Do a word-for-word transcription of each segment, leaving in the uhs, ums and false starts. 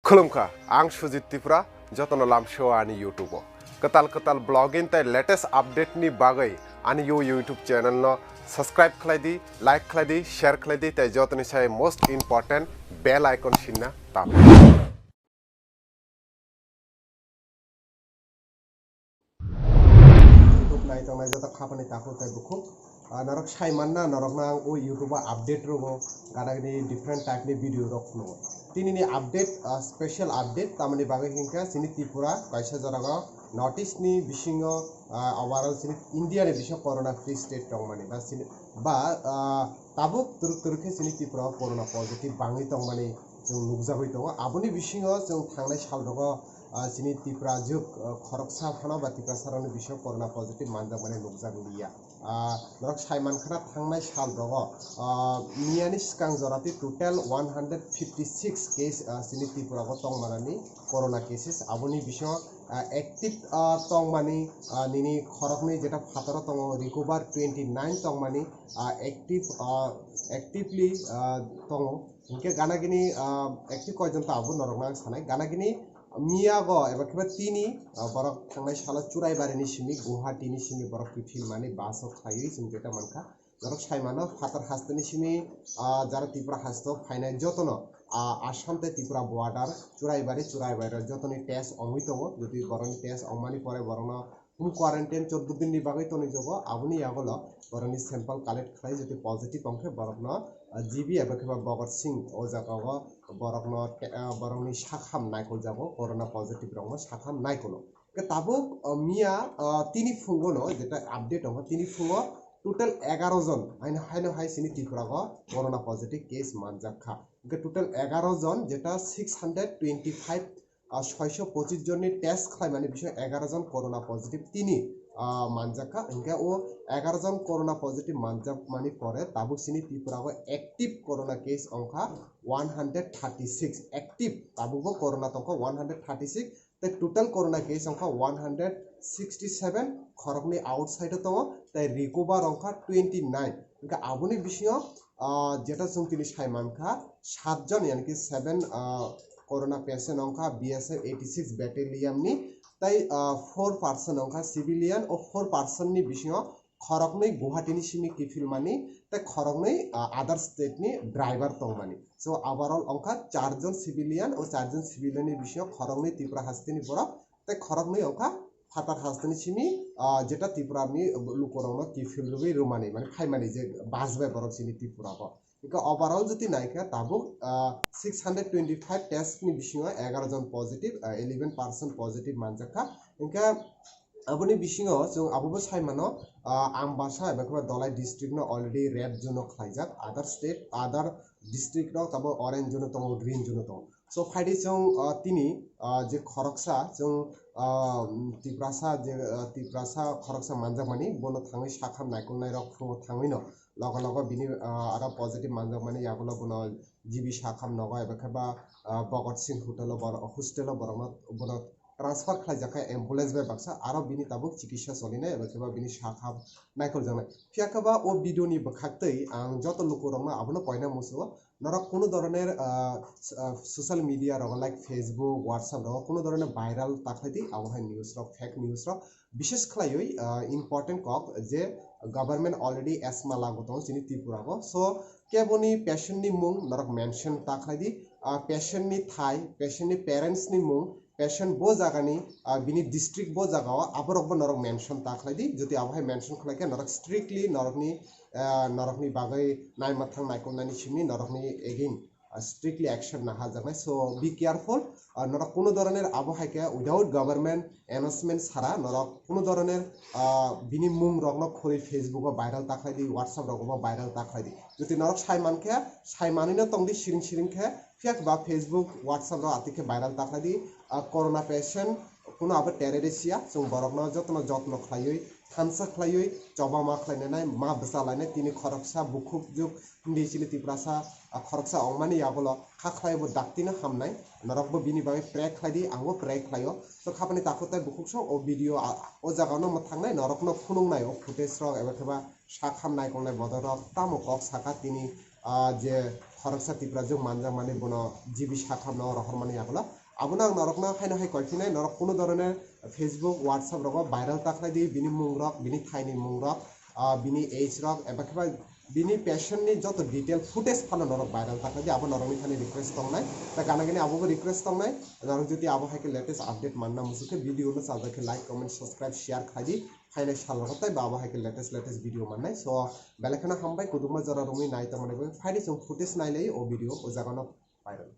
Khulumkha, ang Sujit Tripura, jotono lamsio ani YouTube o. Kwtal kwtal blogging tei latest update ni bagwi ani yo YouTube channel no subscribe khlai di, like khlai di, share khlai di, tei jotoni sai most important bell icon sinna tap. YouTube nai tongnai joto khapani takhuk tei bukhuk. Ah, norok sai manna, norokno ang o YouTube o update rogo, ganagini different type ni video rok phunukgo. Tini ni update, ah, special update, tamoni bagwi hinkha chini Tripura kaisa jorago North East ni bisingo, ah, overall chini India ni bisingo corona free state tongmani, ba chini, ba, ah, tabuk twrwk twrwk khe chini Tripura o corona positive bangwi tongmani chwng nukjagwi tongo. Aboni bisingo chwng thangnai sal rogo, ah, chini Tripura juk, ah, khoroksa phano ba Tiprasa rokni bisingo corona positive manjakmani nukjak liya. Ah, norok sai mankha na thangnai sal rogo, ah, miyani swkang jora tei total one hundred fifty six case, ah, chini Tripura o tongmanani corona cases. Aboni bisingo, ah, active, ah, tongmani, ah, nini khoroknwi jeta phataro tongo, recover twenty nine tongmani, ah, active, ah, actively, ah, tongo. Hinkhe ganagini, ah, active koijon tabuk norokno ang sanai. Ganagini miyago eba kheba tini, ah, borok thangnai salo Churaibarini simi, Guwahati ni simi borok kiphilmani bus o khlaiwi chwng jeta mankha. Norok sai mano, phatar hasteni simi, ah, jara Tripura hasto phainai jotono, ah, Assam tei Tripura border Churaibari, Churaibari jotoni test ongwi tongo. Jodi borokni test ongmani pore borokno home quarantine chordo din ni bagwi tonwi jago. Aboni yagulo borokni sample collect khlai, jodi positive ongkhe borokno, ah, G B eba kheba Bhagat Singh o jaga o borokno te-, ah, borokni sakham naikoljago, corona positive rokno sakham naikolo. Ke tabuk, ah, miya, ah, tini phungo no jeta update tongo, tini phungo total egaro jon haino, haino hai chini Tripura o corona positive case manjak kha. Ke total egaro jon, jeta six hundred twenty five, ah, soiso pochis jonni test khlaimani bisingo egaro jon corona positive tini, ah, manjak kha. Hinkhe o egaro jon corona positive manjakmani pore tabuk chini Tripura o active corona case ongkha one hundred thirty six, active tabukbo corona tongkha one hundred thirty six, tei total corona case ongkha one hundred sixty seven, khoroknwi outside o tongo, tei recover ongkha twenty nine. Hinkhe aboni bisingo, ah, jeta chwng tini sai mankha, sat jon, yani ki seven, ah, corona patient ongkha B S F eighty six battalion ni, tei, ah, four person ongkha civilian, o four person ni bisingo khoroknwi Guwahati ni simi kiphilmani, tei khoroknwi, ah, other state ni driver tongmani. So, overall ongkha char jon civilian, o char jon civilian ni bisingo khoroknwi Tripura hasteni borok, tei khoroknwi ongkha phatar hasteni simi, ah, jeta Tripura ni lukurokno kiphilwi rwmani, mane phaimani je bus bai borok chini Tripura o. Hinkhe overall jodi naikha tabuk, ah, six hundred twenty five test ni bisingo egaro jon positive, ah, eleven percent positive manjak kha. Hinkhe aboni bisingo chwng abobo sai mano, ah, Ambasa eba kheba Dhalai district no already red zone o khlaijak, other state, other district rok tabuk orange zone o tongo, green zone o tongo. So phaidi chwng, ah, tini, ah, je khoroksa chwng, ah, Tiprasa je, ah, Tiprasa khoroksa manjakmani bono thangwi sakham naikolnai rok phungo thangwino logo logo bini, ah, aro positive manjakmani yagulo bono G B sakham nogo eba kheba, ah, Bhagat Singh hotel o bor-, hostel o borokno bono transfer khlaijak kha ambulance bai baksa, aro bini tabuk chikitsa solinai eba kheba bini sakham naikoljaknai. Phiya kheba o video ni bwkhaktwi ang joto lukurokno abono koina muchungo, norok kunu doroner, ah, s-, ah, social media rogo like Facebook, WhatsApp rogo kunu doroner viral ta khlai di, abo hai news rok, fake news rok, bishes khlaiwi, ah, important kok je government already asma lagu tongo chini Tripura o. So keboni patient ni mung norok mention ta khlai di, ah, patient ni thai, patient ni parents ni mung, patient bo jagani, ah, bini district bo jaga o, aborok bo norok mention ta khlai di. Jodi abo hai mention khlai khe norok strictly norokni, ah, norokni bagwi naimathang naikolnani simi norokni again, ah, strictly action naharjaknai. So be careful, ah, norok kunu doroner abo hai khe without government announcement sara norok kunu doroner, ah, bini mung rokno khurui Facebook o viral ta khlai di, WhatsApp rogo bo viral ta khlai di. Jodi norok sai man khe, sai manwino tong di siring siring khe, phiya ba Facebook, WhatsApp rok atwi khe viral ta khlai di. Ah, corona patient kuno abo terrorist ya, chwng borokno jotono jotno khlaiwi, thansa khlaiwi, choba ma khlainai, ma bwsa lainai, tini khoroksa bukhuk juk hindi chini Tiprasa, ah, khoroksa ongmani yagulo kha khlai bo daktino hamnai, norokbo bini bagwi pray khlai di, angbo pray khlaio. So khapani takhuk tei bukhuk sok o video, ah, o jagano mwthangnai, norokno phunuknai o footage rok eba kheba sakham naikolnai bodol rok tamo kok saka tini, ah, je khoroksa Tiprajwk manjakmani bono G B sakhamno rohormani yagulo. Abono ang norokno haino hai koi phinai, norok kunu dhoroner Facebook, WhatsApp rogo viral ta khlai di, bini mungrok, bini thaini mungrok, ah, bini age rok, eba khe ba bini patient ni joto detail footage phano norok viral ta khlai di, abo norokni thani request tongnai. Ta gana gini abobo request tongnai, norok jodi abo hai khe latest update manna muchuk khe video no chajak khe like, comment, subscribe, share khlai di. Phainai sal rogo tei ba abo hai khe latest latest video mannai. So, belai kheno hambai, kudukma jora romwi nai tongmani bagwi. Phaidi chwng footage nai lai o video o jaga no viral.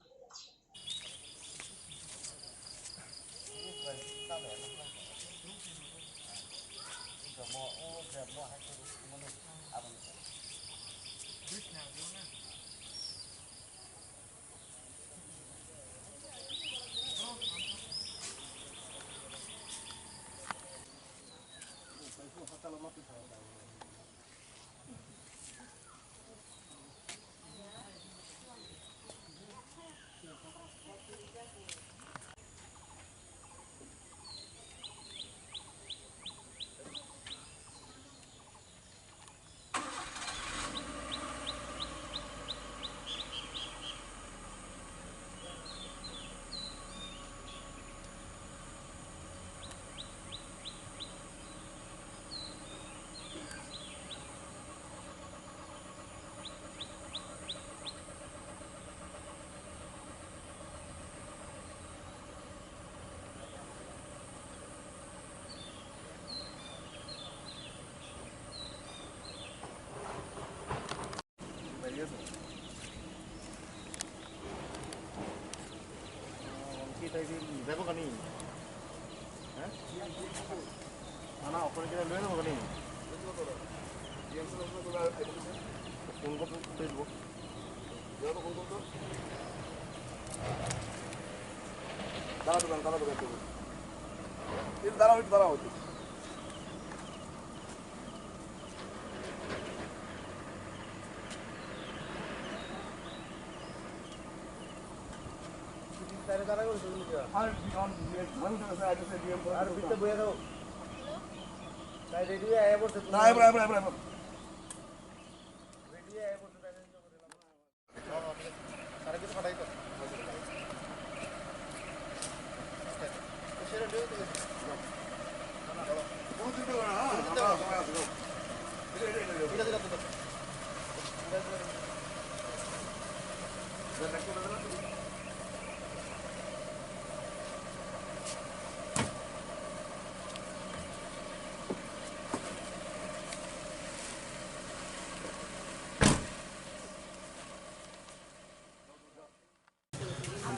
দাঁড়াও, দাঁড়াও, দাঁড়াও।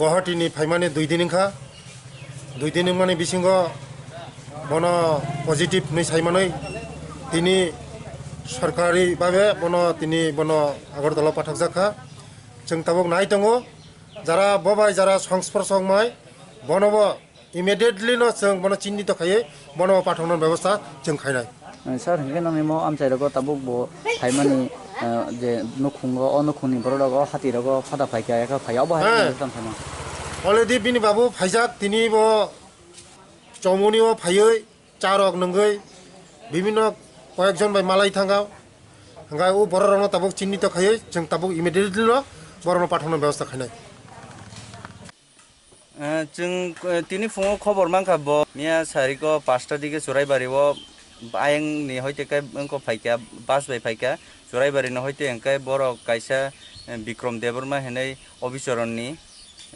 Guwahati ni phaimani dui din wngkha, dui din wngmani bisingo bono positive hinwi saimanwi tini sorkari babe bono tini bono Agartala pathakjak kha. Chwng tabuk nai tongo, jara bo bai jara songsporsok wngmai bono bo immediately no chwng bono chinnito khaiwi bono pathokna bebostha chwng khainai. Eh, sir, hinkhe nangni mo amchai rogo tabuk bo phaimani, eh, je nukhungo, o nukhungni borok rogo, hati rogo phada phaikha, ekha phai, obo hai. Heh. Tamo. Already bini babu phaijak, tini bo chomoni o phaiwi, cha rok nungwi, bibinno koyekjon bai malai thangkha. Hwnkhe o borok rokno tabuk chinnito khaiwi, chwng tabuk immediately no borokno pathokna bebostha khainai. Eh, chwng, eh, tini phungo khobor mankha bo miya sariko pasta dige Churaibari o ayang ni hoite khe wngkok phaikha, bus bai phaikha Churaibari ni hoite, hwnkhe borok kaisa, eh, Bikrom Debbarma hinwi Obichoronni,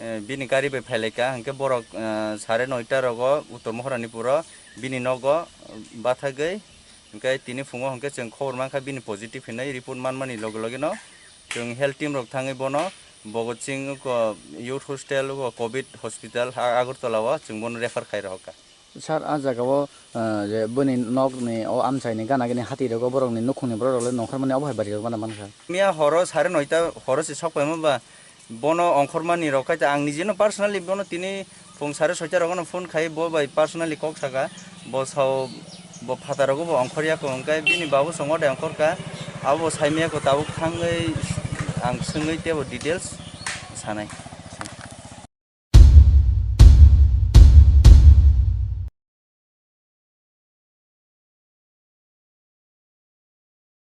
eh, bini gari bai phailaikha, hwnkhe borok, eh, sare noita rogo Uttor Maharanipuro bini nogo, eh, bathagwi, hwnkhe tini phungo hwnkhe chwng khobor mankha bini positive hinwi report manmani loge loge no. Chwng health team rok thangwi bono Bhagat Singh, uko youth hostel, uko covid hospital, ha, Agartala o chwng bono refer khai rohorkha. Sir, a jaga o, ah, je boni nok ni o amchai ni gana gini hati rogo borok ni nukhung ni borok rok le nongkhor mani obo hai bari rok bana mankha. Miya horo sare noita horo se sok paima ba bono ongkhor mani rok khai ta ang nije no personally bono tini Phung sare soita rogono phone khai bo bai personally kok saka, bo sao bo phataro bo ongkhor ya ko, hwnkhe bini babu songo de ongkhor ka, abo bo saimaya ko tabuk thangwi ang swngwi tebo details sanai.